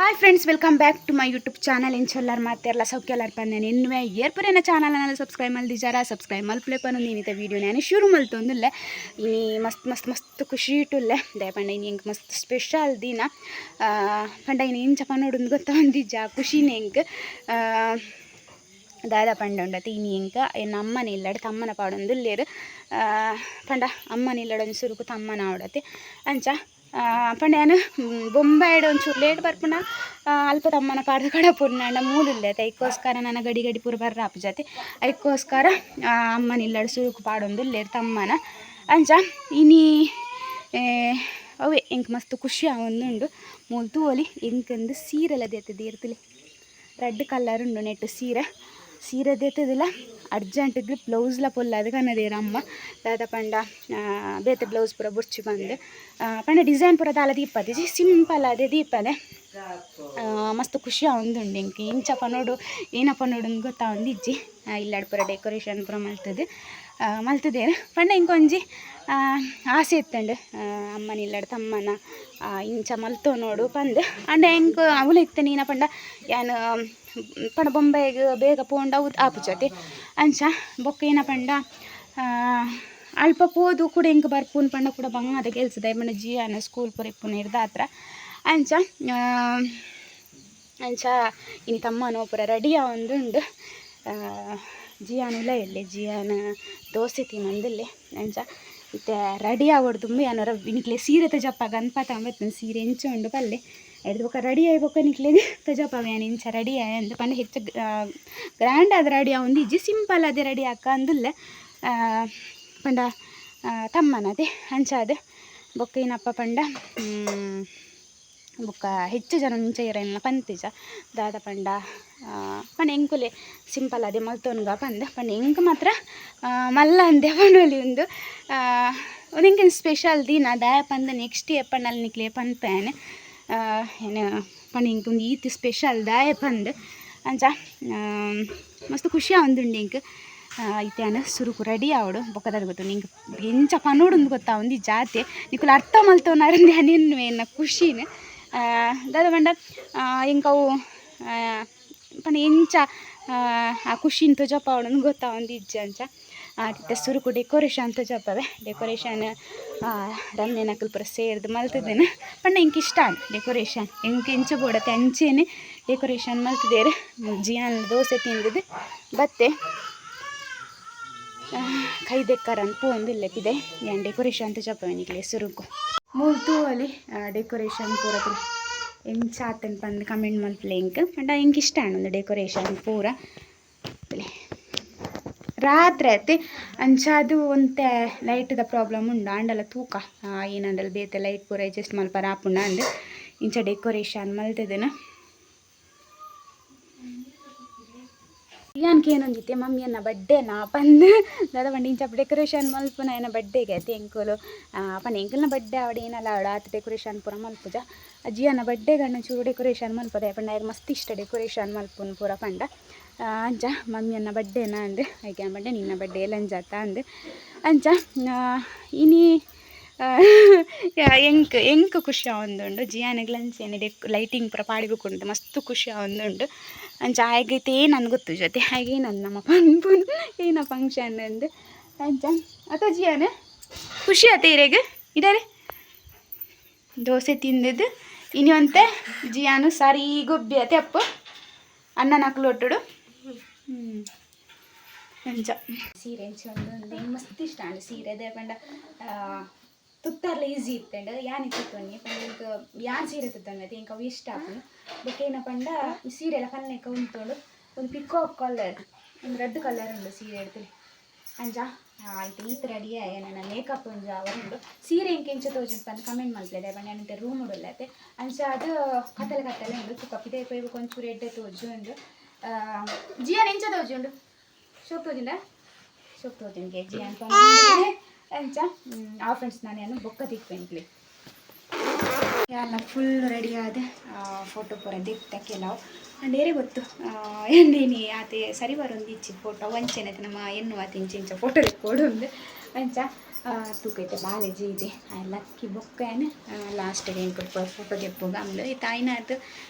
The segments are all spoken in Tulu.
Hi friends, welcome back to my YouTube channel. ಎಂಚೊಲ್ಲಾರ್ ಮಾತೆರ್ಲ ಸೌಖ್ಯಲಾರ್ ಪಂದೇನೆ ಎನ್ನುವೆ. ಏರ್ಪುರೇನ ಚಾನಲ್ ಸಬ್ಸ್ಕ್ರೈಬ್ ಮಲ್ದಿಜಾರ, ಸಬ್ಸ್ಕ್ರೈಬ್ ಮಲ್ಪಲೆ ಪನೊಂದು ಇನ್ನಿತ ವೀಡಿಯೋ ನಾನು ಶುರು ಮಲ್ತೊಂದುಲ್ಲೆ. ಇನಿ ಮಸ್ತ್ ಮಸ್ತ್ ಮಸ್ತ್ ಖುಷಿ ಇಟ್ಟುಲ್ಲೆ. ದಯಪಂಡ ಇನಿ ಎಂಕ್ ಮಸ್ತ್ ಸ್ಪೆಷಲ್ ದಿನ. ಪಂಡ ಇನಿ ಇಂಚ ಪನೊಡುಂದು ಗೊತ್ತೊಂದಿಜ್ಜ, ಖುಷಿನೇ ಎಂಕ್. ದಾದ ಪಂಡ ಉಂಡತೆ, ಇನಿ ಎಂಕ್ ಎನ್ನ ಅಮ್ಮನ ಇಲ್ಲಡ್ ತಮ್ಮನ ಪಾಡೊಂದುಲ್ಲೆರ್. ಪಂಡ ಅಮ್ಮನ ಇಲ್ಲಡ್ ಒಂಜಿ ಸುರುಕು ತಮ್ಮನ ಆವಡತೆ. ಅಂಚ ಪಂಡ ಯಾನ್ ಬೊಂಬಾಯಿಡ್ ಒಂಚೂರು ಲೇಟ್ ಬರ್ಪುಂಡ ಅಲ್ಪ ತಮ್ಮನ ಪಾಡ್ದ್ ಕಡಪುಡ್ನಾಂಡ ಮೂಲುಲ್ಲೆ ಐಕ್ಕೋಸ್ಕರ ನನ ಗಡಿ ಗಡಿ ಪೂರ ಬರ್ರ ಆಪುಜತೆ. ಐಕ್ಕೋಸ್ಕರ ಅಮ್ಮನ ಇಲ್ಲಡ್ ಸುರುಕು ಪಾಡೊಂದುಲ್ಲೆರ್ ತಮ್ಮನ. ಅಂಚ ಇನಿ ಅವೇ ಎಂಕ್ ಮಸ್ತ್ ಖುಷಿ ಆವೊಂದುಂಡು. ಮೂಲು ತೂವೊಲಿ, ಎಂಕಂದು ಸೀರೆಲ ದೆತ್ತುದು ಇರ್ತಲೆ. ರೆಡ್ ಕಲರ್ ಉಂಡು ನೆಟ್ ಸೀರೆ. ಸೀರೆ ದೆತ್ತುದಿಲ್ಲ, ಅರ್ಜೆಂಟಿಗ್ ಬ್ಲೌಸ್ಲ ಪೊಲ್ಲಾದ್ ಕನದೇರ್ ಅಮ್ಮ. ದಾದ ಪಂಡ ಬೇತೆ ಬ್ಲೌಸ್ ಪೂರ ಬೊರ್ಚಿ ಬಂದು. ಪಂಡ ಡಿಸೈನ್ ಪೂರ ದಾಲ ದೀಪದಿಜಿ, ಸಿಂಪಲ್ ಆದೇ ದೀಪದೆ. ಮಸ್ತ್ ಖುಷಿ ಆವೊಂದುಂಡು ಎಂಕ್. ಇಂಚ ಪನೊಡು, ಏನ ಪನೊಡು ಗೊತ್ತಾವೊಂದಿಜ್ಜಿ. ಇಲ್ಲಡ್ ಪೂರ ಡೆಕೋರೇಷನ್ ಪೂರ ಮಲ್ತುದು ಮಲ್ತುದೇರ್. ಪಂಡ ಎಂಕೊಂಜಿ ಆಸೆ ಇತ್ತುಂಡು, ಅಮ್ಮನ ಇಲ್ಲಡ್ ತಮ್ಮನ ಇಂಚ ಮಲ್ತೊನೊಡು ಪಂದ್. ಆಂಡ ಎಂಕ್ ಅವುಲು ಇತ್ತೆ ಏನ ಪಂಡ ಯಾನ್ ಪಂಡ ಬೊಂಬಾಯಿಗ್ ಬೇಗ ಪೋಂಡ ಅವು ಆಪುಜತೆ. ಅಂಚ ಬೊಕ್ಕ ಏನ ಪಂಡ ಅಲ್ಪ ಪೋದು ಕೂಡ ಎಂಕ್ ಬರ್ಪುನು ಪಂಡ ಕೂಡ ಬಂಗಾದ ಕೆಲಸ. ದಾಯೆ ಪಂಡ ಜಿಯಾನ ಸ್ಕೂಲ್ ಪೂರ ಇಪ್ಪುನ ಇರ್ದಾತ್ರ. ಅಂಚ ಅಂಚ ಇನಿ ತಮ್ಮನ ಪೂರ ರೆಡಿ ಆವೊಂದುಂಡು. ಜಿಯಾನ್ ಉಲ ಎಲ್ಲೆ, ಜಿಯಾನ್ ದೋಸೆ ತಿನ್ನೊಂದುಲ್ಲೆ. ಅಂಚ ಇತ್ತೆ ರೆಡಿ ಆವೊಡು ದುಂಬು ಯಾನ್ ನಿಕ್ಲೆ ಸೀರೆ ತೋಜಪ್ಪಾಗ ಅನ್ಪಾತ. ಸೀರೆ ಎಂಚ ಉಂಡು ಪಲ್ಲೆ. ಎಡ್ದು ಬೊಕ್ಕ ರೆಡಿ ಆಯಿ ಬೊಕ್ಕ ನಿಕ್ಲೆಗ್ ತೋಜಪ್ಪಾಗ ಯಾನ್ ಇಂಚ ರೆಡಿ ಆಯಂದ್. ಪಂಡ ಹೆಚ್ಚು ಗ್ರ್ಯಾಂಡ್ ಆದ್ ರೆಡಿ ಆವೊಂದಿಜ್ಜಿ, ಸಿಂಪಲ್ ಆದ್ ರೆಡಿ ಆಕ ಅಂದುಲ್ಲೆ. ಪಂಡ ತಮ್ಮನದೆ. ಅಂಚಾದ್ ಬೊಕ್ಕ ಏನಪ್ಪ ಪಂಡ ಬೊಕ್ಕ ಹೆಚ್ಚು ಜನ ಇಂಚ ಇರೆಲ್ಲ ಪಂತಿಜ. ದಾದ ಪಂಡ ಪಂಡ ಎಂಕುಲೆ ಸಿಂಪಲ್ ಅದೇ ಮಲ್ತೊನ್ಗ ಪಂದ್. ಪಂಡ ಎಂಕ್ ಮಾತ್ರ ಮಲ್ಲ ಅಂದೆ ಪನೊಲಿ. ಉಂದು ಉಂದು ಎಂಕ್ ಸ್ಪೆಷಲ್ ದಿನ. ದಾಯೆ ಪಂದ್ ನೆಕ್ಸ್ಟ್ ಏಪಂಡಲ ನಿಕ್ಲೆ ಪನ್ಪೇನೆ ಏನು ಪಂಡ ಎಂಕ್ ಉಂದು ಈತ್ ಸ್ಪೆಷಲ್ ದಾಯೆ ಪಂದ್. ಅಂಚ ಮಸ್ತ್ ಖುಷಿ ಆವೊಂದುಂಡು ಎಂಕ್. ಇತ್ತೆ ಯಾನ್ ಸುರುಕು ರೆಡಿ ಆವೊಡು. ಬೊಕ್ಕ ದಾದ ಗೊತ್ತುಂಡು, ಎಂಕ್ ಎಂಚ ಪನೊಡುಂದು ಗೊತ್ತಾವೊಂದು ಜಾತೆ. ನಿಕುಲು ಅರ್ಥ ಮಲ್ತೊನಾರಂದು ಯಾನ್ ಎನ್ನುವೆ ಎನ್ನ ಖುಷಿನ್. ದಾದ ಪಂಡ ಎಂಕ್ ಅವು ಪಂಡ ಎಂಚ ಆ ಖುಷಿನ್ ತೋಜಪಾವೊಡುಂದು ಗೊತ್ತಾವೊಂದಿಜ್ಜಿ. ಅಂಚ ಇತ್ತೆ ಸುರುಕು ಡೆಕೋರೇಷನ್ ತೋಜಪಾವೆ. ಡೆಕೋರೇಷನ್ ರಮ್ಯನಕುಲು ಪೂರ ಸೇರ್ದ್ ಮಲ್ತುದೇನು. ಪಂಡ ಎಂಕ್ ಇಷ್ಟ ಡೆಕೋರೇಷನ್. ಎಂಕ್ ಎಂಚ ಬೋಡತ್ತೆ ಅಂಚೆನೆ ಡೆಕೋರೇಷನ್ ಮಲ್ತುದೇರು. ಜಿಯಾನ್ ದೋಸೆ ತಿಂದಿದ್ದು ಬತ್ತೆ. ಕೈ ದೆಕ್ಕರನ್ ಪೋವೊಂದುಲ್ಲೆ ಪಿದೆ. ಯಾನ್ ಡೆಕೋರೇಷನ್ ತೋಜಪಾವೆ ನಿಕ್ಲೆ ಸುರುಕು. ಮೂಲು ತೂವೊಲಿ, ಡೆಕೋರೇಷನ್ ಪೂರ ತೂಲೆ. ಎಂಚ ಆತುಂಡು ಪಂದ್ ಕಮೆಂಟ್ ಮಲ್ಪುಲೆ ಎಂಕ್. ಪಂಡ ಎಂಕ್ ಇಷ್ಟ ಆಂಡ್ ಉಂದು ಡೆಕೋರೇಷನ್ ಪೂರ. ರಾತ್ರೆ ಆತೆ, ಅಂಚಾದ್ ಒಂತೆ ಲೈಟ್ದ ಪ್ರಾಬ್ಲಮ್ ಉಂಡು. ಆಂಡಲ ತೂಕ, ಏನಂಡಲ ಬೇತೆ ಲೈಟ್ ಪೂರ ಅಡ್ಜಸ್ಟ್ ಮಲ್ಪರ ಆಪುಂಡ ಅಂದ್. ಇಂಚ ಡೆಕೋರೇಷನ್ ಮಲ್ತುದೆನು. ಯಾನ್ ಕೇನೊಂದಿತ್ತೆ, ಮಮ್ಮಿ ಎನ್ನ ಬಡ್ಡೆನಾ ಪಂದ್. ದಾದ ಪಂಡ ಇಂಚ ಡೆಕೋರೇಷನ್ ಮಲ್ಪುನ ಎನ್ನ ಬಡ್ಡೆಗೆ ಆತೆ ಎಂಕುಲು. ಪಂಡ ಎಂಕಲ್ನ ಬಡ್ಡೆ ಆವಡ್ ಏನಲ ಆವಡ್ ಆತ್ ಡೆಕೋರೇಷನ್ ಪೂರ ಮಲ್ಪುಜ. ಜಿಯಾನ ಬಡ್ಡೆಗ್ ಆಂಡ ಒಂಚೂರು ಡೆಕೋರೇಷನ್ ಮಲ್ಪುದೆ. ಪಂಡ ಆಯಗ್ ಮಸ್ತ್ ಇಷ್ಟ ಡೆಕೋರೇಷನ್ ಮಲ್ಪುನು ಪೂರ ಪಂಡ. ಅಂಚ ಮಮ್ಮಿ ಎನ್ನ ಬಡ್ಡೆನಾ ಅಂದ್. ಐಕೆ ಯಾನ್ ಪಂಡೆ, ನಿನ್ನ ಬಡ್ಡೆ ಏಲಂಜಾತ ಅಂದ್. ಅಂಚ ಇನಿ ಎಂಕ್ ಎಂಕ್ ಖುಷಿ ಆವೊಂದುಂಡು. ಜಿಯಾನಗ್ಲ ಅಂಚೆನೆ ಲೈಟಿಂಗ್ ಪೂರ ಪಾಡಿಬೊಕುಂಡು ಮಸ್ತ್ ಖುಷಿ ಆವೊಂದುಂಡು. ಅಂಚ ಆಯಗ್ ಇತ್ತೆ ಏನಂದ್ ಗೊತ್ತುಜತೆ, ಆಯಗ್ ಏನಂದ್ ನಮ ಪನ್ಪುನು ಏನ ಫಂಕ್ಷನ್ ಅಂದ್. ಅಂಚ ಅತ ಜಿಯಾನ, ಖುಷಿ ಆತ ಇರೆಗ್? ಇದಾರೆ ದೋಸೆ ತಿಂದಿದ್ದು. ಇನಿ ಒಂತೆ ಜಿಯಾನು ಸರಿ ಗೊಬ್ಬಿ ಆತೆ ಅಪ್ಪು ಅಣ್ಣನ ಒಟ್ಟುಡು. ಅಂಚ ಸೀರೆ ಎಂಚ ಉಂಡು? ಮಸ್ತ್ ಇಷ್ಟ ಆಂಡ್ ಸೀರೆ. ಅದೇ ಪಂಡ ತುತ್ತರ್ಲ ಈಸಿ ಇತ್ತಂಡ್. ಯಾನ್ ತುತ್ತೊನ್ನಿ ಪಂಡ ಎಂಕ್ ಯಾನ್ ಸೀರೆ ತುತ್ತೊಂದೆ, ಎಂಕ್ ಅವು ಇಷ್ಟ ಆಪುಂಡು. ಬೊಕ್ಕ ಏನ ಪಂಡ ಈ ಸೀರೆ ಎಲ್ಲ ಪನ್ನೆಕ್ಕ ಉಂತುಂಡು. ಒಂದು ಪಿಕಾಕ್ ಕಲರ್, ಒಂದು ರೆಡ್ ಕಲರ್ ಉಂಡು ಸೀರೆ ಎಡ್ತಲೆ. ಅಂಚ ಆಯ್ತು, ಈತ್ ರೆಡಿ ಆಯ. ನನ್ನ ಮೇಕಪ್ ಒಂಜಿ ಆವರುಂಡು. ಸೀರೆ ಎಂಕ್ ಎಂಚ ತೋಜುಂಡು ಪಂದ್ ಕಮೆಂಟ್ ಮಲ್ಪುಲೆ. ಪಂಡ ಯಾನ್ ರೂಮ್ ಉಲ್ಲತೆ, ಅಂಚ ಅದು ಕತ್ತಲೆ ಕತ್ತಲೆ ಉಂಡು. ತುಕ ಪಿದಯಿ ಪೋಯಿ ಒಂಚೂರು ಎಡ್ಡೆ ತೋಜುಂಡು. ಜಿಯಾನ್ ಎಂಚ ತೋಜುಂಡು? ಶೋಕ್ ತೋಜುಂಡ? ಶೋಕ್ ತೋಜುಂಡು ಜಿಯಾನ್. ಅಂಚ ಆ ಫ್ರೆಂಡ್ಸ್, ನಾನು ಏನು ಬೊಕ್ಕ ತಿಕ್ಪೆನ್ಕ್ಲೆ. ಯಾನ ಫುಲ್ ರೆಡಿ ಆದ, ಫೋಟೋ ಪೂರ ದೆಕ್ತ ಕೆಲವು. ಅಂಡ್ ಏರೆ ಗೊತ್ತು ಎಂದೇನಿ ಆತೆ ಸರಿ ಬರೊಂದಿಚ್ಚಿ ಫೋಟೋ. ಅಂಚೆನೆ ನಮ್ಮ ಎನ್ನುವ ಆತೆ ಇಂಚ ಇಂಚ ಫೋಟೋ ದೆಕ್ಕೊಡು ಅಂದ್. ಅಂಚ ತೂಕೈತೆ ಬಾಲೆಜಿ ಇದೆ ಲಕ್ಕಿ ಬೊಕ್ಕೇನ ಲಾಸ್ಟಿಗೆ ಎಂಕ್ ಫೋಟೋ ದೆಪ್ಪುಗ ಅಂದ್ ಈ ತಾಯಿನಾತ್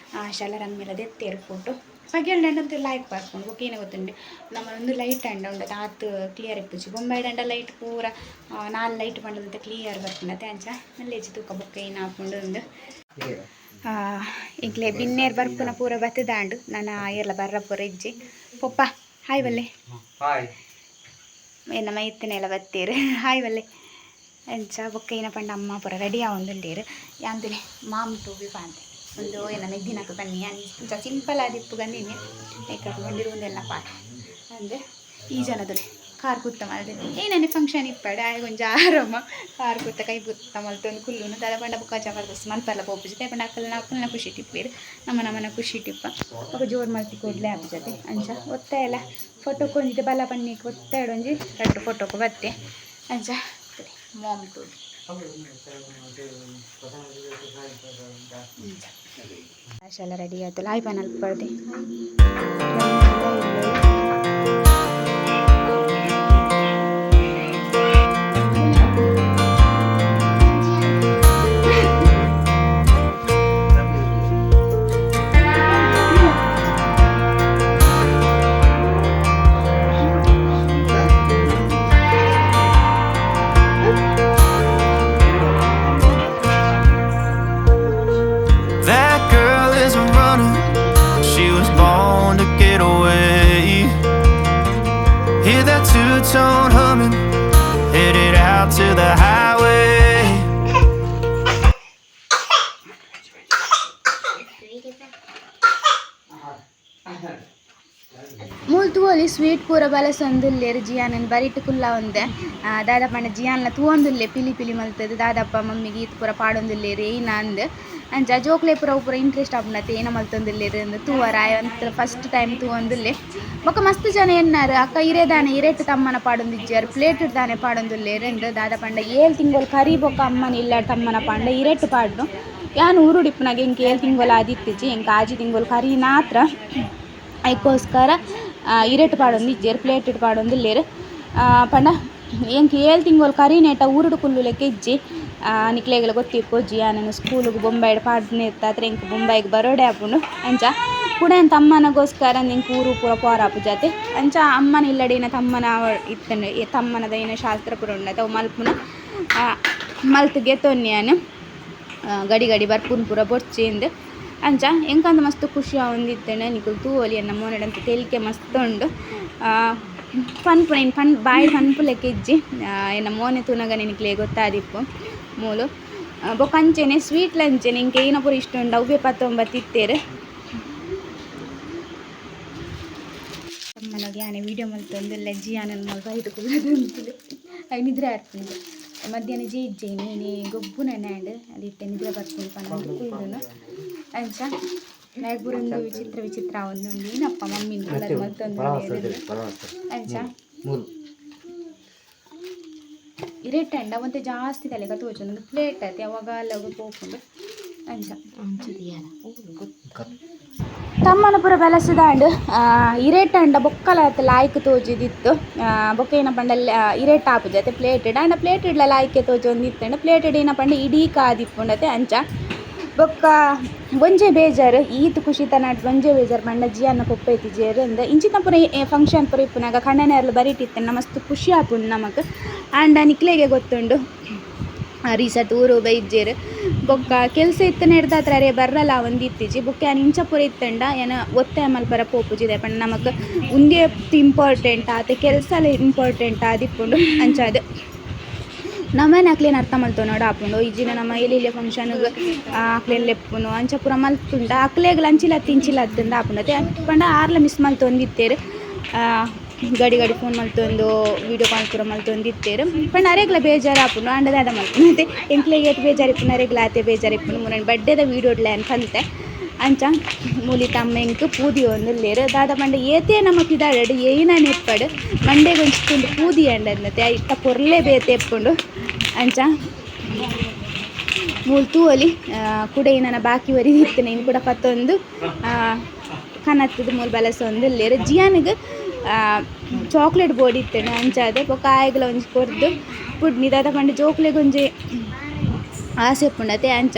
ಶಲರಮ್ಮೆಲ ದೆತ್ತೇರು ಫೋಟೋ ಪಗೆಲ್ಡ್ ಲೈಕ್ ಬರ್ಪುಂಡು ಬೊಕ್ಕ ಏನ ಗೊತ್ತುಂಡು ನಮ್ಮ ಒಂದು ಲೈಟ್ ಅಂಡ ಉಂಡು ಆತ್ ಕ್ಲಿಯರ್ ಇಪ್ಪುಜಿ ಬೊಂಬೈಡ್ ಅಂಡ ಲೈಟ್ ಪೂರ ನಾಲ್ ಲೈಟ್ ಪಂಡದಂತ ಕ್ಲಿಯರ್ ಬರ್ಪುಂಡು ಅಂಚ ಮಲ್ಲೇಜಿ ತೂಕ ಬೊಕ್ಕ ಏನ ಆಪುಂಡು ಉಂದು ಇಂಕ್ಲೆ ಬಿನ್ನೇರ್ ಬರ್ಪುನ ಪೂರ ಬತ್ತದಾಂಡು ನನ್ನ ಏರ್ಲ ಬರ್ರ ಪೂರ ಇಜ್ಜಿ ಪೊಪ್ಪ ಹಾಯ್ ಬಲ್ಲೆ ಹಾಯ್ ಎನ್ನ ಮೈತ್ತನೆಲ್ಲ ಬತ್ತೀರು ಹಾಯ್ ಬಲ್ಲೆ ಅಂಚ ಬೊಕ್ಕ ಏನ ಪಂಡ ಅಮ್ಮ ಪೂರ ರೆಡಿ ಆವೊಂದುಲ್ಲೇರು ಯಾಂತುಲೆ ಮಾಮ್ ಟೂಬಿ ಪಾಂತೆ ಒಂದು ಏನ ಮೆಗ್ದಿನಕ ಬನ್ನಿ ಅಂಚ ಸಿಂಪಲ್ ಆದಿಪ್ಪು ಗಂದಿನಿ ಮೇಕಪ್ ಬಂದಿರುವುದೆಲ್ಲ ಪಾಠ ಅಂದೆ ಈ ಜನದಲ್ಲಿ ಕಾರ್ ಕುತ್ತ ಮಲ್ದೆ ಏನನೆ ಫಂಕ್ಷನ್ ಇಪ್ಪಡೆ ಆಯ್ ಆರಾಮ ಕಾರ್ ಕುತ್ತ ಕೈ ಕುತ್ತ ಮಲ್ತೊಂದು ಕುಲ್ಲುನು ದಾದ ಪಂಡ ಬೊಕ್ಕ ಜಬರ್ದಸ್ತ್ ಮಲ್ಪಲ್ಲ ಪೋಪುಜಿ ಪಂಡ ಅಕ್ಕಲ್ನ ಅಕ್ಕಲ್ನ ಖುಷಿ ಟಿಪ್ಪೇರು ನಮ್ಮ ನಮ್ಮನ ಖುಷಿ ಟಿಪ್ಪ ಬೊಕ ಜೋರು ಮಲ್ತಿ ಕೂಡ್ಲೆ ಆಪು ಜೊತೆ ಅಂಚ ಒತ್ತಾಯಲ್ಲ ಫೋಟೋ ಕೊಂಜಿದೆ ಬಲ ಪನ್ನಿಕ್ ಒತ್ತಾಯ ಒಂಜಿ ರಡ್ಡ್ ಫೋಟೋಕು ಬತ್ತೆ ಅಂಚ ಮಾಮ್ ಟು ಅಂಚ ರೆಡಿ ಆಯ್ತು Loy ಪನಲ್ಪ ಪಡ್ದೆ. That girl is a runner. She was born to get away. Hear that two-tone humming, headed out to the highway. ಮೂಲು ತೂವೊಲಿ ಸ್ವೀಟ್ ಪೂರ ಬಲಸೊಂದುಲ್ಲೆರ್ ಜಿಯಾನನ್ ಬರಿಟ್ ಕುಲ್ಲ ಒಂದೆ ದಾದ ಪಂಡ ಜಿಯಾನ್ಲ ತೂವೊಂದುಲ್ಲೆ ಪಿಲಿ ಪಿಲಿ ಮಲ್ತದ್ ದಾದಪ್ಪ ಮಮ್ಮಿಗೆ ಈತ್ ಪೂರ ಪಾಡೊಂದುಲ್ಲೆರ್ ಏನ ಅಂದ್ ಅಂಚ ಜೋಕ್ಲೆ ಪೂರ ಪೂರ ಇಂಟ್ರೆಸ್ಟ್ ಆಪುಂಡತೆ ಏನ ಮಲ್ತೊಂದುಲ್ಲೆರ್ ಅಂದ್ ತೂವರ ಆಯೆ ಒಂತೆ ಫಸ್ಟ್ ಟೈಮ್ ತೂವೊಂದುಲ್ಲೆ. ಬೊಕ ಮಸ್ತ್ ಜನ ಎನ್ನಾರ್ ಅಕ್ಕ ಇರೆ ದಾನೆ ಇರೆಟ್ ತಮ್ಮನ ಪಾಡೊಂದಿಜ್ಜಾರ್ ಪ್ಲೇಟ್ ದಾನೆ ಪಾಡೊಂದುಲ್ಲೆರ್ ಅಂದ್ ದಾದ ಪಂಡ ಏಳ್ ತಿಂಗೊಲು ಕರಿ ಬೊಕ ಅಮ್ಮನ ಇಲ್ಲಡ್ ತಮ್ಮನ ಪಾಂಡ ಇರೆಟ್ ಪಾಡ್ನು ಯಾನ್ ಊರುಡಿಪ್ಪುನಗ ಎಂಕ್ ಏಳ್ ತಿಂಗೊಲು ಆದಿತ್ತಿಜಿ ಎಂಕ್ ಆಜಿ ತಿಂಗೊಲು ಕರಿ ಮಾತ್ರ ಐಕೋಸ್ಕರ ಇರೆಟ್ ಪಾಡೊಂದಿಜ್ಜೆರ್ ಪ್ಲೇಟ್ ಪಾಡೊಂದುಲ್ಲೆರ್ ಪಂಡ ಎಂಕ್ ಏಳ್ ತಿಂಗೊಲು ಕರಿನೇಟ ಊರುಡು ಕುಲ್ಲುಲೆಕ ಇಜ್ಜಿ ನಿಕ್ಲೆಗ್ಲ ಗೊತ್ತಿಪ್ಪು ಜಿಯಾನನ್ ಸ್ಕೂಲುಗು ಬೊಂಬೈಡ್ ಪಾಡ್ದ್ನೆತ್ತಾತ್ರ ಎಂಕ್ ಬೊಂಬೈಗ್ ಬರೋಡೆ ಆಪುಂಡು ಅಂಚ ಕುಡ ಯಾನ್ ತಮ್ಮನಗೋಸ್ಕರ ಎಂಕ್ ಊರು ಪೂರ ಪೋರಾಪುಜತೆ ಅಂಚ ಅಮ್ಮನ ಇಲ್ಲಡಿನ ತಮ್ಮನ ಇತ್ತಂಡ ತಮ್ಮನದ ಏನ ಶಾಸ್ತ್ರ ಪೂರ ಉಂಡತೆ ಅವು ಮಲ್ಪುನ ಮಲ್ತ್ ಗೆತೊನ್ನಿ ಯಾನ್ ಗಡಿ ಗಡಿ ಬರ್ಪುನ್ ಪೂರ ಬೊರ್ಚಿ ಅಂಚ ಎಂಕಂತ ಮಸ್ತ್ ಖುಷಿ ಆವೊಂದಿತ್ತ್ಂಡ್ ನಿಕುಲು ತೂವೊಲಿ ಎನ್ನ ಮೋನೆಡ್ ತೆಲಿಕೆ ಮಸ್ತ್ ಉಂಡು ಪನ್ಪುನ ಇನ್ ಪನ್ ಬಾಯಿ ಪನ್ಪುಲೆಕ ಇಜ್ಜಿ ಎನ್ನ ಮೋನೆ ತೂನಗ ನಿಕ್ಲೆಗ್ ಗೊತ್ತಾದಿಪ್ಪು ಮೂಲು ಬೊಕ ಅಂಚೆನೆ ಸ್ವೀಟ್ಲ ಅಂಚೆನೆ ಎಂಕ್ ಏನ ಪೂರ ಇಷ್ಟ ಉಂಡು ಅವ್ವೇ ಪತ್ತೊಂಬತ್ತು ಇತ್ತೇರು. ಅಮ್ಮನಗೆ ಯಾನೆ ವೀಡಿಯೋ ಮಲ್ತೊಂದುಲ್ಲೆ ಜಿಯಾನನ್ ಮಲ್ಪ ಐಟ್ ಕುಲ್ಲುದು ಐನ್ ನಿದ್ರೆ ಆರ್ಪುಂಡು ಮಧ್ಯಾಹ್ನ ಜಿ ಇಜ್ಜೆ ಇನಿ ಗೊಬ್ಬುನ ಆಂಡ್ ಅದಿತ್ತೆ ನಿದ್ರೆ ಬರ್ಪುಂಡು ಪನೊಂದು ಕುಲ್ಲುನು ಅಂಚ ನಾಯಕ್ ವಿಚಿತ್ರ ವಿಚಿತ್ರ ಆವೊಂದುಂಡು ಏನಪ್ಪ ಮಮ್ಮಿನ ಕುಲ್ಲದ್ ಮಲ್ತೊಂದುಲ್ಲೆರ್ ಅಂಚ ಇರೆಟ್ ಅಂಡ ಒಂತೆ ಜಾಸ್ತಿ ತಲೆಗ ತೋಜುಂಡು ಪ್ಲೇಟ್ ಆತೆ ಅವಾಗ ಅಲ್ಲಗ ಪೋಪುಂಡು ಅಂಚ ತಮ್ಮನ ಪೂರ ಬೆಲಸದಾಂಡ್ ಇರೇಟ್ ಅಂಡ ಬೊಕ್ಕಲ ಲಾಯ್ಕ್ ತೋಜಿದಿತ್ತು ಬೊಕ್ಕ ಏನ ಪಂಡ ಇರೇಟ್ ಆಪುಜತೆ ಪ್ಲೇಟೆಡ್ ಆಂಡ ಪ್ಲೇಟೆಡ್ಲ ಲಾಯ್ಕೆ ತೋಜೊಂದಿತ್ತಂಡ ಪ್ಲೇಟೆಡ್ ಏನ ಪಂಡ ಇಡೀ ಕಾದಿಪ್ಪುಂಡತೆ ಅಂಚ ಬೊಕ್ಕ ಒಂಜೆ ಬೇಜಾರು ಈತ್ ಖುಷಿತನಾಡ್ ಒಂಜೆ ಬೇಜಾರು ಪಂಡ ಜಿಯಾನ ಪೊಪ್ಪ ಇತ್ತಿಜೆರ್ ಅಂದ್ ಇಂಚಿನ ಪೂರ ಫಂಕ್ಷನ್ ಪೂರ ಇಪ್ಪುನಗ ಕಣ್ಣನೇರ್ಲು ಬರಿಟಿತ್ತಂಡ ಮಸ್ತ್ ಖುಷಿ ಆಪುಂಡು ನಮಕ್ ಆಂಡ ನಿಕ್ಲೆಗೆ ಗೊತ್ತುಂಡು ರೀಸತ್ ಊರು ಬೈಜ್ಜೆರ್ ಬೊಕ್ಕ ಕೆಲಸ ಇತ್ತನೆಡ್ದಾತ್ರ ಅರೆ ಬರ್ರಲ ಒಂದಿತ್ತಿಜಿ ಬೊಕ್ಕ ಯಾನ್ ಇಂಚ ಪೂರ ಇತ್ತಂಡ ಯಾನ್ ಒತ್ತಾಯ ಮಲ್ಪರ ಪೋಪುಜಿ ದಾಯೆ ಪಂಡ ನಮಕ್ ಉಂದೇ ಇಂಪಾರ್ಟೆಂಟ್ ಆತೆ ಕೆಲಸಲ ಇಂಪಾರ್ಟೆಂಟ್ ಆದಿಪ್ಪುಂಡು ಅಂಚಾದ್ ನಮನ ಅಕ್ಲೆನ್ ಅರ್ಥ ಮಲ್ತೊನೊಡು ಆಪುಂಡು ಇಜ್ಜಿಂಡ ನಮ ಎಲ್ಲಿ ಫಂಕ್ಷನ್ಗ್ ಅಕ್ಲೆನ್ ಲೆಪ್ಪುನು ಅಂಚ ಪೂರ ಮಲ್ತುಂಡ ಅಕ್ಲೆಗ್ಲ ಅಂಚಿಲತ್ತ್ ಇಂಚಿಲತ್ತ್ ಆಪುಂಡು ಅತೆ ಪಂಡ ಆರ್ಲ ಮಿಸ್ ಮಲ್ತೊಂದಿತ್ತೆರ್ ಗಡಿ ಗಡಿ ಫೋನ್ ಮಲ್ತೊಂದು ವೀಡಿಯೋ ಕಾಲ್ ಪೂರ ಮಲ್ತೊಂದಿತ್ತೆರ್ ಪಂಡ ಅರೆಗ್ಲ ಬೇಜಾರು ಆಪುಂಡು ಆಂಡ ದಾದ ಮಲ್ಪುನು ಅತೆ ಎಂಕ್ಲೆಗ್ ಏತ್ ಬೇಜಾರು ಇಪ್ಪುಂಡು ಅರೆಗ್ಲ ಆತೆ ಬೇಜಾರು ಇಪ್ಪುಂಡು ಮುರನ್ ಬಡ್ಡೆದ ವೀಡಿಯೋಡ್ಲ ಯಾನ್ ಪಂತೆ ಅಂಚ ಮೂಲಿ ತಮ್ಮ ಎಂಕ್ ಪೂದಿಯೊಂದುಲ್ಲೆರ್ ದಾದ ಪಂಡ ಏತೇ ನಮ ಪಿದಾಡಡ್ ಏಯ್ನ ಇಪ್ಪಡ್ ಮಂಡೆಗ್ ಒಂಜಿ ತುಂಡು ಪೂದಿ ಅಂಡಂದತೆ ಐತ ಪೊರ್ಲೆ ಬೇತೆ ಇಪ್ಪುಂಡು ಅಂಚ ಮೂಲು ತೂವೊಲಿ ಕುಡ ನನ ಬಾಕಿ ಒರಿದಿತ್ತಿನ ಇನ್ ಕುಡ ಪತ್ತೊಂದು ಕನತ್ತದ ಮೂಲು ಬಲಸೊಂದುಲ್ಲೆರ್ ಜಿಯಾನಿಗ್ ಚಾಕ್ಲೇಟ್ ಬೋಡಿತ್ತ್ಂಡ್ ಅಂಚಾದ್ ಬೊಕ ಆಯೆಗ್ಲ ಒಂಜಿ ಕೊರ್ದು ಜಪ್ಪುಡ್ ದಾದ ಪಂಡ ಜೋಕ್ಲೆಗ್ ಒಂಜಿ ಆಸೆ ಇಪ್ಪುಂಡತೆ ಅಂಚ.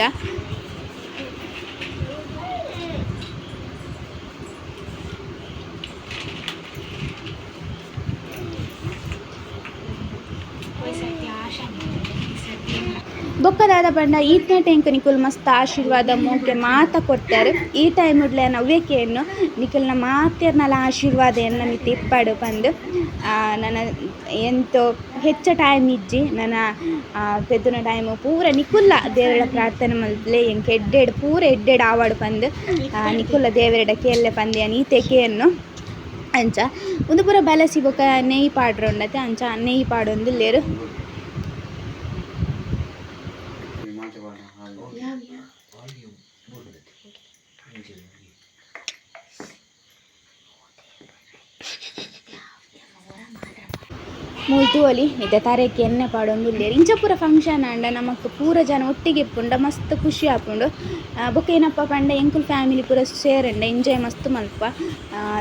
ಬೊಕ್ಕ ದಾದ ಪಂಡ ಈತ್ನ ಟೆಂಕ್ ನಿಕುಲು ಮಸ್ತ್ ಆಶೀರ್ವಾದ ಮೋಕೆ ಮಾತ ಕೊರ್ತಾರೆ. ಈ ಟೈಮ್ ಉಡ್ಲೆ ನವ್ಯಕೆಯನ್ನು ನಿಕಲ್ನ ಮಾತೆರ್ನಲ ಆಶೀರ್ವಾದ ಎನ್ನ ಮಿತ್ತ್ ಇಪ್ಪಡು ಪಂದ್. ನನ ಎಂತೋ ಹೆಚ್ಚ ಟೈಮ್ ಇಜ್ಜಿ ನನ ಪೆದ್ದುನ ಟೈಮ್ ಪೂರ ನಿಕುಲ್ಲ ದೇವರ ಪ್ರಾರ್ಥನೆ ಮಲ್ಪುಲೆ ಎಂಕ್ ಎಡ್ಡೆಡ್ ಪೂರ ಎಡ್ಡೆಡ್ ಆವಡ್ ಪಂದ್. ನಿಕುಲ್ಲ ದೇವರೆಡ ಕೇಲ್ಲೆ ಪಂದ್ ಯಾನ್ ಈತೆ ಕೇನ್ನು ಅಂಚ ಉಂದು ಪೂರ ಬಲಸಿ ಬೊಕ್ಕ ನೆಯಿ ಪಾಡ್ರೆ ಉಂಡತೆ ಅಂಚ ನೆಯಿ ಪಾಡೊಂದುಲ್ಲೆರ್. ಮೂಲು ತೂವೊಲಿ ಇತ್ತೆ ತರೆಕ್ ಎಣ್ಣೆ ಪಾಡೊಂದುಲ್ಲೆರ್ ಇಂಚ ಪೂರ ಫಂಕ್ಷನ್ ಆಂಡ ನಮಕ್ ಪೂರ ಜನ ಒಟ್ಟಿಗೆ ಇಪ್ಪುಂಡ ಮಸ್ತ್ ಖುಷಿ ಆಪುಂಡು. ಬೊಕ್ಕ ಏನಪ್ಪ ಪಂಡ ಎಂಕುಲು ಫ್ಯಾಮಿಲಿ ಪೂರ ಸೇರಂಡ ಎಂಜಾಯ್ ಮಸ್ತ್ ಮಲ್ಪ.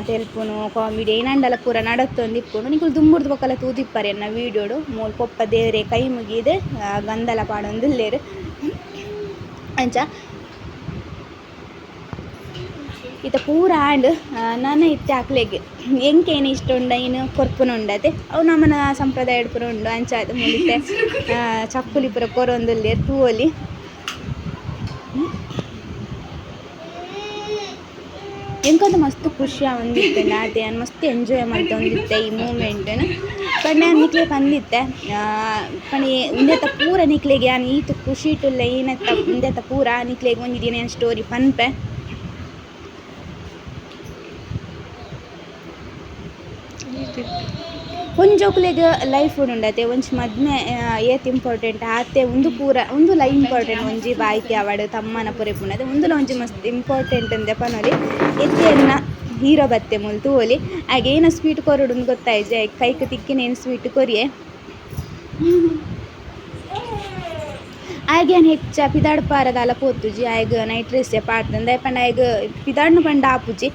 ತೆಲ್ಪುನು ಕಾಮಿಡಿ ಏನಾಂಡಲ ಪೂರ ನಡತೊಂದು ಇಪ್ಪುಂಡು. ನಿಕುಲು ದುಂಬುರ್ದು ಬೊಕ್ಕಲ ತೂದಿಪ್ಪರೆ ಎನ್ನ ವೀಡಿಯೋಡು. ಮೂಲು ಪೊಪ್ಪ ದೇವರೆ ಕೈ ಮುಗಿದ್ ಗಂಧಲ ಪಾಡೊಂದುಲ್ಲೆರ್ ಅಂಚ. ಇತ್ತೆ ಪೂರ ಆಂಡ್. ನನ ಇತ್ತೆ ಅಕ್ಲೆಗ್ ಎಂಕೇನು ಇಷ್ಟ ಉಂಡ ಇನ್ ಕೊರ್ಪುನ ಉಂಡತೆ ಅವು ನಮನ ಸಂಪ್ರದಾಯ ಪೂರ ಉಂಡು ಅಂಚಾದ್ ಮೂಲು ಇತ್ತೆ ಚಕ್ಕುಲಿ ಪೂರ ಕೊರೊಂದುಲ್ಲೆರ್ ತೂವೊಲಿ. ಎಂಕಂತ ಮಸ್ತ್ ಖುಷಿ ಆವೊಂದಿತ್ತೆ ಆತೆ ಯಾನ್ ಮಸ್ತ್ ಎಂಜಾಯ್ ಮಲ್ತೊಂದಿತ್ತೆ ಈ ಮೂಮೆಂಟ್ನ್. ಪಂಡ ಯಾನ್ ನಿಕ್ಲೆ ಪಂದಿತ್ತೆ ಪಂಡ ಉಂದೆತ ಪೂರ ನಿಕ್ಲೆಗ್ ಯಾನ್ ಈತ್ ಖುಷಿಟುಲ್ಲೆ ಈನೆತ್ತ ಉಂದೆತ ಪೂರ ನಿಕ್ಲೆಗ್ ಒಂಜಿ ದಿನ ಯಾನ್ ಸ್ಟೋರಿ ಪನ್ಪೆ. ಒಂಜೋಕ್ಲೆಗ್ ಲೈಫ್ ಉಂಡತೆ ಒಂಜಿ ಮದ್ಮೆ ಏತ್ ಇಂಪಾರ್ಟೆಂಟ್ ಆತೆ ಉಂದು ಪೂರ ಉಂದುಲ ಇಂಪಾರ್ಟೆಂಟ್ ಒಂಜಿ ಬಾಯ್ಕೆ ಆವಡ್ ತಮ್ಮನ ಪೂರ ಇಪ್ಪುಂಡತೆ ಉಂದುಲ ಒಂಜಿ ಮಸ್ತ್ ಇಂಪಾರ್ಟೆಂಟ್ ಅಂದೆ ಪನೊಲಿ. ಇತ್ತೆ ಎನ್ನ ಹೀರೋ ಬತ್ತೆ ಮೂಲು ತೂವೊಲಿ. ಆಗೆ ಏನ ಸ್ವೀಟ್ ಕೊರೊಡುಂದು ಗೊತ್ತಾಯ್ಜಿ ಐಕ್ ಕೈಕ್ ತಿಕ್ಕಿನ ಏನು ಸ್ವೀಟ್ ಕೊರಿಯೆ. ಆಯ್ಗೆ ಯಾನ್ ಹೆಚ್ಚ ಪಿದಾಡ್ಪಾರದಾಲ ಪೋತುಜಿ ಆಯ್ಗ್ ನೈಟ್ ಡ್ರೆಸ್ ಪಾಡ್ದಂದೆ ಪಂಡ ಆಯ್ಗ್ ಪಿದಾಡ್ನು ಪಂಡ ಆಪುಜಿ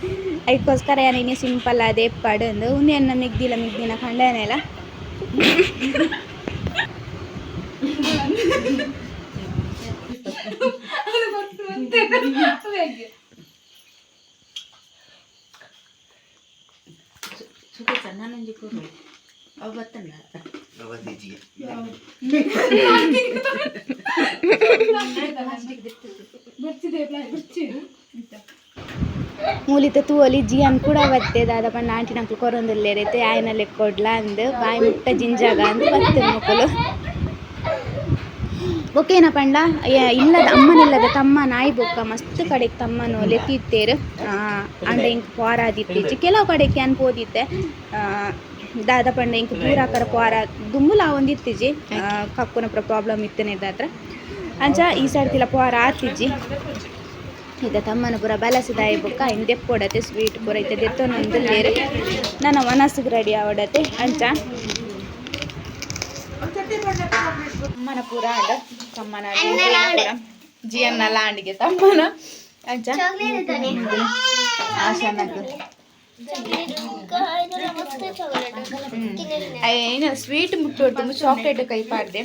ಐಕೋಸ್ಕರ ಯಾನ್ ಇನಿ ಸಿಂಪಲ್ ಆದ್ ಎಪ್ಪಡ್ ಅಂದ್ ಉಂದು ಎನ್ನ ಮೆಗ್ದಿಲ ಮೆಗ್ದಿನ ಕಂಡನೆಲ. ಮೂಲಿತ ತೂವೊಲಿ ಜಿಯಾನ್ ಕೂಡ ಬತ್ತೆ ದಾದ ಪಂಡ ಆಂಟಿನಕುಲು ಕೊರೊಂದುಲ್ಲೆರ್ ಇತ್ತೆ ಆಯನ ಲೆಕ್ಕೊಡ್ಲ ಅಂದ್ ಬಾಯಿ ಮುಟ್ಟ ಜಿಂಜಾಗ ಅಂದ್ ಬತ್ತೆರ್ ಮೊಕುಲು. ಬೊಕ್ಕ ಏನ ಪಂಡ ಇಲ್ಲದ ಅಮ್ಮನಿಲ್ಲದ ತಮ್ಮ ನಾಯಿ ಬೊಕ್ಕ ಮಸ್ತ್ ಕಡೆಕ್ ತಮ್ಮನು ಲೆತ್ತಿತ್ತೇರ್. ಆಂಡ ಎಂಕ್ ಪೋರಾದಿತ್ತಿಜ್ಜಿ ಕೆಲವು ಕಡೆಕ್ ಯಾನ್ ಪೋದಿತ್ತೆ. ದಾದ ಪಂಡ ಎಂಕ್ ದೂರ ಆಕರ ಪೋರ ದುಂಬುಲ ಆವೊಂದಿತ್ತಿಜಿ ಕಕ್ಕುನ ಪೂರ ಪ್ರಾಬ್ಲಮ್ ಇತ್ತನೆದಾತ್ರ ಅಂಚ ಈ ಸರ್ತಿಲ ಪೋರ ಆತಿಜ್ಜಿ. ಇತ್ತೆ ತಮ್ಮನ ಪೂರ ಬಲಸಿದಾಯಿ ಬೊಕ್ಕ ಐನ್ ದೆಪ್ಪೊಡತೆ ಸ್ವೀಟ್ ಪೂರ ಇತ್ತೆ ದೆತ್ತೊನೊಂದುಲ್ಲೆರ್ ನನ ವನಸುಗ್ ರೆಡಿ ಆವಡತೆ ಅಂಚ. ತಮ್ಮನ ಪೂರ ಆಂಡ್ ತಮ್ಮನ ಜಿಯನ್ನ ಲಾಂಡಿಗೆ ತಮ್ಮನ ಅಂಚ. ಆಶಾನಗ್ ಏನ ಸ್ವೀಟ್ ಮುಟ್ಟೊಡ್ದು ಚಾಕ್ಲೇಟ್ ಕೈ ಪಾಡ್ದೆ.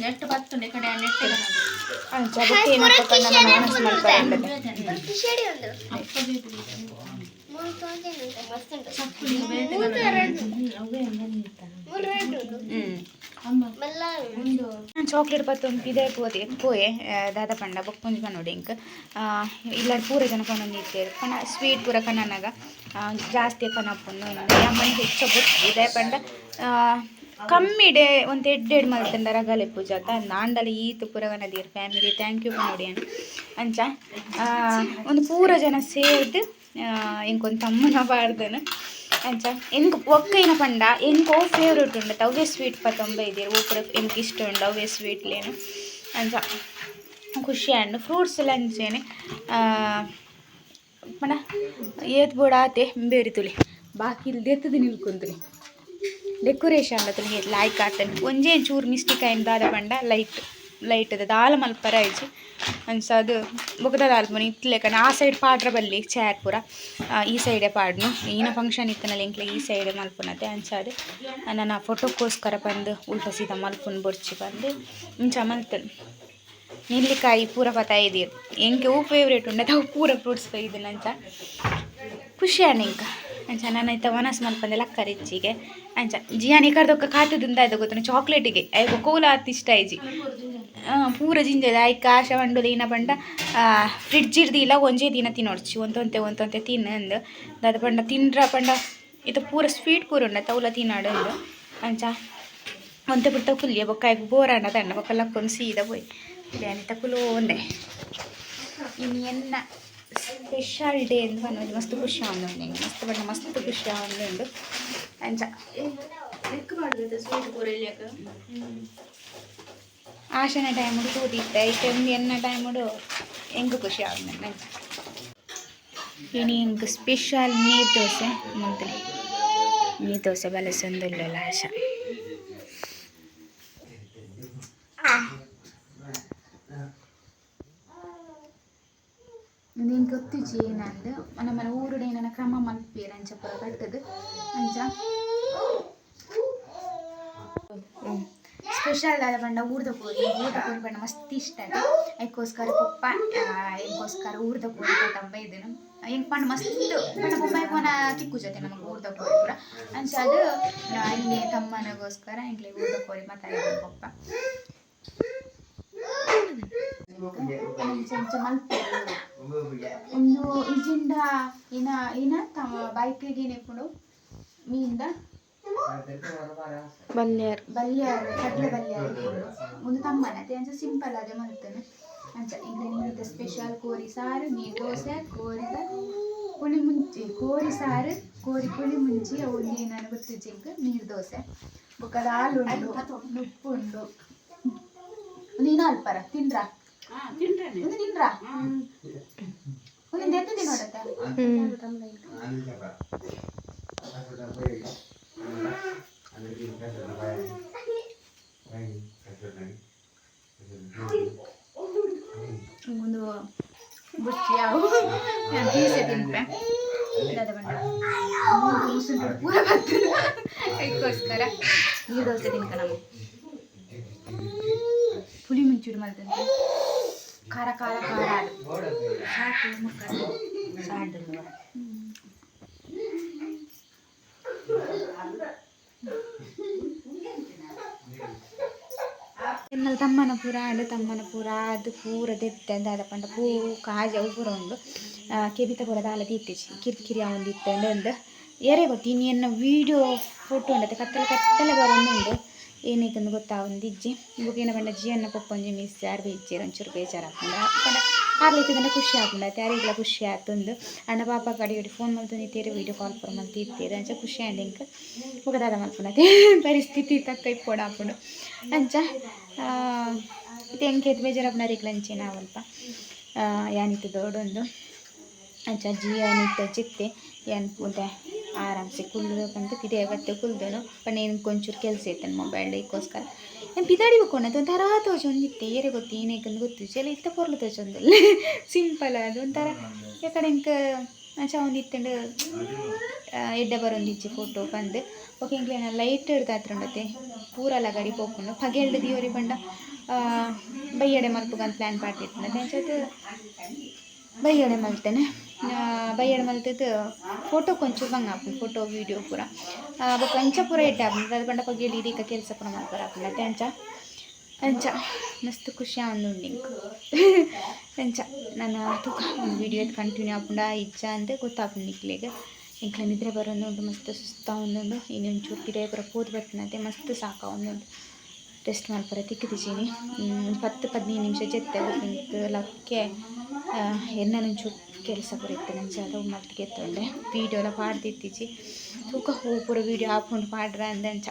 ಅಂಚ ಬೊಕ್ಕ ಏನಪ್ಪ ಪಂಡ ನನ ವನಸ್ ಮಲ್ಪರೆ ನಾನು ಚಾಕ್ಲೇಟ್ ಪತ್ತೊಂದು ಪಿದಾಯಿ ಪೋತೆ ಪೋಯೆ ದಾದ ಪಂಡ ಬೊಕ್ಕ ಒಂಜಿ ಪನೊಡು ಎಂಕ್. ಇಲ್ಲಡ್ ಪೂರ ಜನ ಪನೊಂದಿತ್ತೆರ್ ಪಂಡ ಸ್ವೀಟ್ ಪೂರ ಕನನಗ ಜಾಸ್ತಿ ಕನಪುಂಡು ಯಾನ್ ಹೆಚ್ಚ ಬೊರ್ಚಿ ದಾಯೆ ಪಂಡ ಕಮ್ಮಿಡೆ ಒಂತೆ ಎಡ್ಡೆಡ್ ಮಲ್ತಂಡ ರಗಲೆ ಪೂಜಾತ ಆಂಡಲ ಈತ್ ಪೂರ ಕನದೀರ್ ಫ್ಯಾಮಿಲಿ thank you ಪನೊಡು ಯಾನ್. ಅಂಚ ಒಂದು ಪೂರ ಜನ ಸೇರ್ದ್ ಎಂಕೊಂದು ತಮ್ಮನ ಪಾಡ್ದನ. ಅಂಚ ಎಂಕ್ ಬೊಕ್ಕ ಏನ ಪಂಡ ಎಂಕ್ ಓ ಫೇವ್ರೇಟ್ ಉಂಡು ಅವೇ ಸ್ವೀಟ್ ಪತ್ತೊಂಬ ಇದ್ದೀರ್ ಓ ಪೂರ ಎಂಕ್ ಇಷ್ಟ ಉಂಡು ಅವೇ ಸ್ವೀಟ್ಲೇನು ಅಂಚ ಖುಷಿ ಆಂಡ್ ಫ್ರೂಟ್ಸ್ ಎಲ್ಲ ಅಂಚೆನೆ. ಪಂಡ ಏತ್ ಬೋಡ ಆತೆ ಬೇರಿ ತುಲಿ ಬಾಕಿ ದೆತ್ತದು ನಿಲ್ಕೊಂತುಲಿ ಡೆಕೋರೇಷನ್ ತುಲಿ ಲಾಯ್ಕ್ ಆತಂಡ್. ಒಂಜೇ ಚೂರು ಮಿಸ್ಟೇಕ್ ಆಯಿನ ದಾದ ಪಂಡ ಲೈಟ್. ಲೈಟ್ ದಾಲ ಮಲ್ಪರ ಆಯ್ಜಿ ಅಂಚ ಅದು ಬೊಕದ ದಾಲ್ಪುನಿ ಇತ್ಲೆಕನೆ ಆ ಸೈಡ್ ಪಾಡ್ರ ಬಲ್ಲಿ ಚೇರ್ ಪೂರ ಈ ಸೈಡೆ ಪಾಡ್ನು ಈನ ಫಂಕ್ಷನ್ ಇತ್ತನಲ್ಲ ಎಂಕ್ಲೆ ಈ ಸೈಡ್ ಮಲ್ಪುನತೆ ಅಂಚಾದ್ ನನ ಫೋಟೋಕ್ಕೋಸ್ಕರ ಬಂದು ಉಲ್ಟ ಸೀದಾ ಮಲ್ಪುನ್ ಬೊರ್ಚಿ ಬಂದು ಇಂಚ ಮಲ್ತನ್ ನೆಲ್ಲಿಕಾಯಿ ಪೂರ ಪತಾಯಿದೀರ್ ಎಂಕೆ ಹೂ ಫೇವ್ರೇಟ್ ಉಂಡೆ ಅವು ಪೂರ ಫ್ರೂಟ್ಸ್ ಬೈದಿನ ಅಂಚ ಖುಷಿ ಆಂಡ್ ಎಂಕ ಅಂಚ ನಾನು ಇತ್ತ ವನಸ್ ಮಲ್ಪಂದೆ ಲಕ್ಕರಿಚ್ಚಿಗೆ ಅಂಚ ಜಿಯಾನಿ ಕರ್ದೊಕ್ಕ ಕಾತದಿಂದ ಆಯ್ತು ಗೊತ್ತುಂಡು ಚಾಕ್ಲೇಟಿಗೆ ಐಕ ಕೋಲ ಆತ್ ಇಷ್ಟ ಆಯ್ಜಿ ಪೂರ ಜಿಂಜದ ಐಕ್ ಆಶೆ ಪಂಡುಲ ಏನ ಪಂಡ ಫ್ರಿಡ್ಜ್ ಇರ್ದಿಲ್ಲ ಒಂಜೇ ದಿನ ತಿನ್ನೊಡ್ಚಿ ಒಂತೊಂತೆ ಒಂತೊಂತೆ ತಿನ್ನು ಅಂದ್ ದಾದ ಪಂಡ ತಿಂಡ್ರ ಪಂಡ ಇತ್ತ ಪೂರ ಸ್ವೀಟ್ ಪೂರ ಉಂಡ ತೌಲ ತಿನ್ನಾಡು ಅಂದ್ ಅಂಚ ಒಂತೆ ಪುರ್ತ ಕುಲ್ಲಿಯ ಬೊಕ್ಕ ಐಕ್ ಬೋರ್ ಆಂಡ ದಂಡ ಬೊಕ್ಕ ಲಕ್ಕೊಂದು ಸೀದಾ ಪೋಯಿ ಬೇನೆ ಕುಲು ಒಂದೆ ಇನ್ನು ಎನ್ನ ಸ್ಪೆಷಲ್ ಡೇ ಎಂದು ಪನ್ನೊಂಜಿ ಮಸ್ತ್ ಖುಷಿ ಆವೊಂದುಂಡು ಎಂಕ್ ಮಸ್ತ್ ಪಂಡ ಮಸ್ತ್ ಖುಷಿ ಆವೊಂದುಂಡು ಅಂಚ ಆಶನ ಟೈಮುಡು ತೂದಿತ್ತೆ ಇತ್ತೆ ಉಂದು ಎನ್ನ ಟೈಮುಡು ಎಂಕ್ ಖುಷಿ ಆವೊಂದುಂಡು ಅಂಚ ಇನಿ ಎಂಕ್ ಸ್ಪೆಷಲ್ ನೀರು ದೋಸೆ ಮಂತ್ಲಿ ನೀರು ದೋಸೆ ಬಲಸೊಂದುಲ್ಲೆಲ ಆಶಾ ಉಂದು ಎಂಕ್ ಗೊತ್ತುಜಿ ಏನಂದ್ ನಮ್ಮನ ಊರುಡು ಏನನ ಕ್ರಮ ಮಲ್ಪುವೆರ್ ಅಂಚ ಪೂರ ಕಟ್ಟುದು ಅಂಚ ಸ್ಪೆಷಲ್ ದಾದ ಪಂಡ ಊರ್ದ ಕೋರಿ ಊರ್ದ ಕೋರಿ ಪಂಡ ಮಸ್ತ್ ಇಷ್ಟ ಅದು ಐಕ್ಕೋಸ್ಕರ ಪೊಪ್ಪ ಎಂಕೋಸ್ಕರ ಊರ್ದ ಕೋರಿ ತಂಬ ಇದನ್ನು ಎಂಕ್ ಪಂಡ ಮಸ್ತ್ ಪಂಡ ಬೊಂಬಾಯಿ ಪೋನ ತಿಕ್ಕು ಜೊತೆ ನಮಗೆ ಊರ್ದ ಕೋರಿ ಪೂರ ಅಂಚ ಅದು ಇನಿ ತಮ್ಮನಗೋಸ್ಕರ ಎಂಕ್ಲೆ ಊರ್ದ ಕೋರಿ ಮಾತ ಪೊಪ್ಪ ಅಂಚ ಅಂಚ ಮಲ್ಪುವೆರ್ ಒಂದು ಇಜಿಂಡ ಏನ ಏನ ತಮ್ಮ ಬೈಕಿಗೆ ಏನಿಪ್ಪುಂಡು ಮೀನ್ದ ಬಲ್ಯಾರ್ ಬಲ್ಯಾರ್ ಕಡಲೆ ಬಲ್ಯಾರ್ ಇಪ್ಪುಂಡು ಒಂದು ತಮ್ಮನ ಅತೆ ಅಂಚ ಸಿಂಪಲ್ ಅದೇ ಮಲ್ತೇನೆ ಅಂಚ ಇಂಗ್ಲೆ ನೀರಿದ ಸ್ಪೆಷಲ್ ಕೋರಿ ಸಾರು ನೀರು ದೋಸೆ ಕೋರಿದ ಪುಳಿ ಮುಂಚಿ ಕೋರಿ ಸಾರು ಕೋರಿ ಪುಳಿ ಮುಂಚಿ ಅವು ಏನಾನು ಗೊತ್ತಿಜ್ಜಿ ಎಂಕ್ ನೀರು ದೋಸೆ ಬೊಕ್ಕ ದಾಲ್ ಉಂಡು ನುಪ್ಪು ಉಂಡು ನೀನು ಅಲ್ಪರ ತಿಂದ್ರಾ ಒಂದು ತಿಂದ್ರಾ ಒಂದು ಎತ್ತು ತಿನ್ನೋಡತ್ತೆ ಒಂದು ಬುಚ್ಚಿ ಅವು ನಾನು ಪೀಸೆ ತಿನ್ಪೆ ದಾದ ಪಂಡ ಮುಸುಂಟು ಪೂರ ಬರ್ತದೆ ಅದಕ್ಕೋಸ್ಕರ ನೀರು ದೋಸೆ ತಿನ್ಕ ನಮ್ಮ ಪುಳಿ ಮುಂಚೂರು ಮಲ್ತಂತೆ ಖಾರ ಖಾರ ಖಾರ ಅದು ಸಾಕು ಮುಕ್ಕ ಎನ್ನಲ್ ತಮ್ಮನ ಪೂರ ಆಂಡ್ ತಮ್ಮನ ಪೂರ ಅದು ಪೂರ ದೆತ್ತೆ ದಾದ ಪಂಡ ಪೂ ಕಾಜಿ ಅವು ಪೂರ ಉಂಡು ಕೆಬಿತ ಪೂರ ದಾಲ ದೀತಿಜಿ ಕಿರಿಕಿರಿ ಆವೊಂದಿತ್ತೆ ಅಂದ್ ಏರೇ ಗೊತ್ತು ಇನ್ನು ಎನ್ನ ವೀಡಿಯೋ ಫೋಟೋ ಉಂಡತೆ ಕತ್ತಲೆ ಕತ್ತಲೆ ಬರೊಂದುಂಡು ಏನೈತಂದು ಗೊತ್ತಾವೊಂದಿಜ್ಜಿ ಬೊಕ ಏನ ಪಂಡ ಜಿಯನ್ನ ಪೊಪ್ಪೊಂಜಿ ಮಿಸ್ ಯಾರು ಬೇಜಾರು ಒಂಚೂರು ಬೇಜಾರು ಆಪುಂಡು ಪಂಡ ಆರ್ಲೈತದಂಡ ಖುಷಿ ಆಪುಂಡು ಅತ್ತೆ ಆರೆಗ್ಲ ಖುಷಿ ಆತುಂದು ಅಣ್ಣ ಪಾಪ ಕಡೆ ಇಡಿ ಫೋನ್ ಮಲ್ತೊಂದಿತ್ತೆರ್ ವೀಡಿಯೋ ಕಾಲ್ ಪೂರ ಮಲ್ತಿತ್ತೆರ್ ಅಂಚ ಖುಷಿ ಆಂಡ್ ಎಂಕ್ ಬೊಕ ದಾದ ಮಲ್ಪುನತೆ ಪರಿಸ್ಥಿತಿ ತಕ್ಕ ಇಪ್ಪೊಡು ಆಪುಂಡು ಅಂಚ ಇತ್ತೆ ಎಂಕ್ ಏತ್ ಬೇಜಾರು ಆಪುಂಡು ಅಂಚೆನೆ ಅವಲ್ಪ ಯಾನಿತ್ತೆ ದೊಡೊಂದು ಅಂಚ ಜಿಯಾನಿತ್ತ ಜಿತ್ತೆ ಯಾನ್ ಒಂತೆ ಆರಾಮ್ಸೆ ಕುಲ್ಲು ಪಂದ್ ಪಿದಯಿ ಬತ್ತೆ ಕುಲ್ದೆನು ಪಂಡ ಎಂಕ್ ಒಂಚೂರು ಕೆಲಸ ಇತ್ತೇನು ಮೊಬೈಲ್ ಐಕ್ಕೋಸ್ಕರ ಯಾನ್ ಪಿದಾಡಿ ಬೊಕೊಂಡೆ ಒಂಥರ ತೋಜೊಂದಿತ್ತೆ ಏರೆ ಗೊತ್ತು ಏನೇಕಂದ್ ಗೊತ್ತುಜ್ಜಿ ಅಲ್ಲ ಇತ್ತೆ ಪೊರ್ಲು ತೋಜೊಂದುಲ್ಲೆ ಸಿಂಪಲ್ ಅದು ಒಂಥರ ಯಾಕಡೆ ಎಂಕ್ ಅಂಚ ಒಂದಿತ್ತುಂಡು ಎಡ್ಡೆ ಬರೊಂದಿಜ್ಜಿ ಫೋಟೋ ಪಂದ್ ಬೊಕ ಎಂಕ್ಲೆನ ಲೈಟ್ ದಾತ್ರ ಉಂಡತೆ ಪೂರ ಲಗಡಿ ಪೋಪುಂಡು ಪಗೆಲ್ಡ್ ದಿಯೋರಿ ಪಂಡ ಬಯ್ಯಡೆ ಮಲ್ಪುಗಂದ್ ಪ್ಲ್ಯಾನ್ ಪಾಡ್ದಿತ್ತಿನತೆ ಅಂಚಾದ್ ಬಯ್ಯಡೆ ಮಲ್ತೆನೆ ಬಯ್ಯಡೆ ಮಲ್ತುದು ಫೋಟೋ ಒಂಚೂರು ಬಂಗ ಆಪುಂಡು ಫೋಟೋ ವೀಡಿಯೋ ಪೂರ ಬೊಕ ಅಂಚ ಪೂರ ಎಡ್ಡೆ ಆಪುಂಡು ದಾದ ಪಂಡ ಪಗೆಲ್ ಇಡೀಕ ಕೆಲಸ ಪೂರ ಮಲ್ಪರ ಆಪುಂಡು ಅತೆ ಅಂಚ ಅಂಚ ಮಸ್ತ್ ಖುಷಿ ಆವೊಂದುಂಡು ಎಂಕ್ ಅಂಚ ನನ ತೂಕ ಒಂದು ವೀಡಿಯೋ ಕಂಟಿನ್ಯೂ ಆಪುಂಡ ಇಜ್ಜ ಅಂದ್ ಗೊತ್ತಾಪುಂಡು ನಿಕ್ಲೆಗ್ ಎಂಕ್ಲ ನಿದ್ರೆ ಬರೊಂದುಂಡು ಮಸ್ತ್ ಸುಸ್ತಾವೊಂದುಂಡು ಇನಿ ಒಂಚೂರು ಪಿದಯಿ ಪೂರ ಪೋದು ಬತ್ತಿನತೆ ಮಸ್ತ್ ಸಾಕಾವೊಂದುಂಡು ರೆಸ್ಟ್ ಮಲ್ಪರೆ ತಿಕ್ಕುದಿಜಿ 10-15 ನಿಮಿಷ ಜೆತ್ತೆ ಬೊಕ ಎಂಕ್ ಲಕ್ಕೆ ಎನ್ನನ ಒಂಚೂರು ಕೆಲಸ ಪೂರ ಇತ್ತಿನ ಅಂಚ ಅವು ಮಲ್ತ್ ಗೆತ್ತೊಂಡೆ ವೀಡಿಯೋಲ ಪಾಡ್ದಿತ್ತಿಜಿ ತೂಕ ಹೂ ಪೂರ ವೀಡಿಯೋ ಆಪುಂಡು ಪಾಡ್ರೆ ಅಂದ್ ಅಂಚ.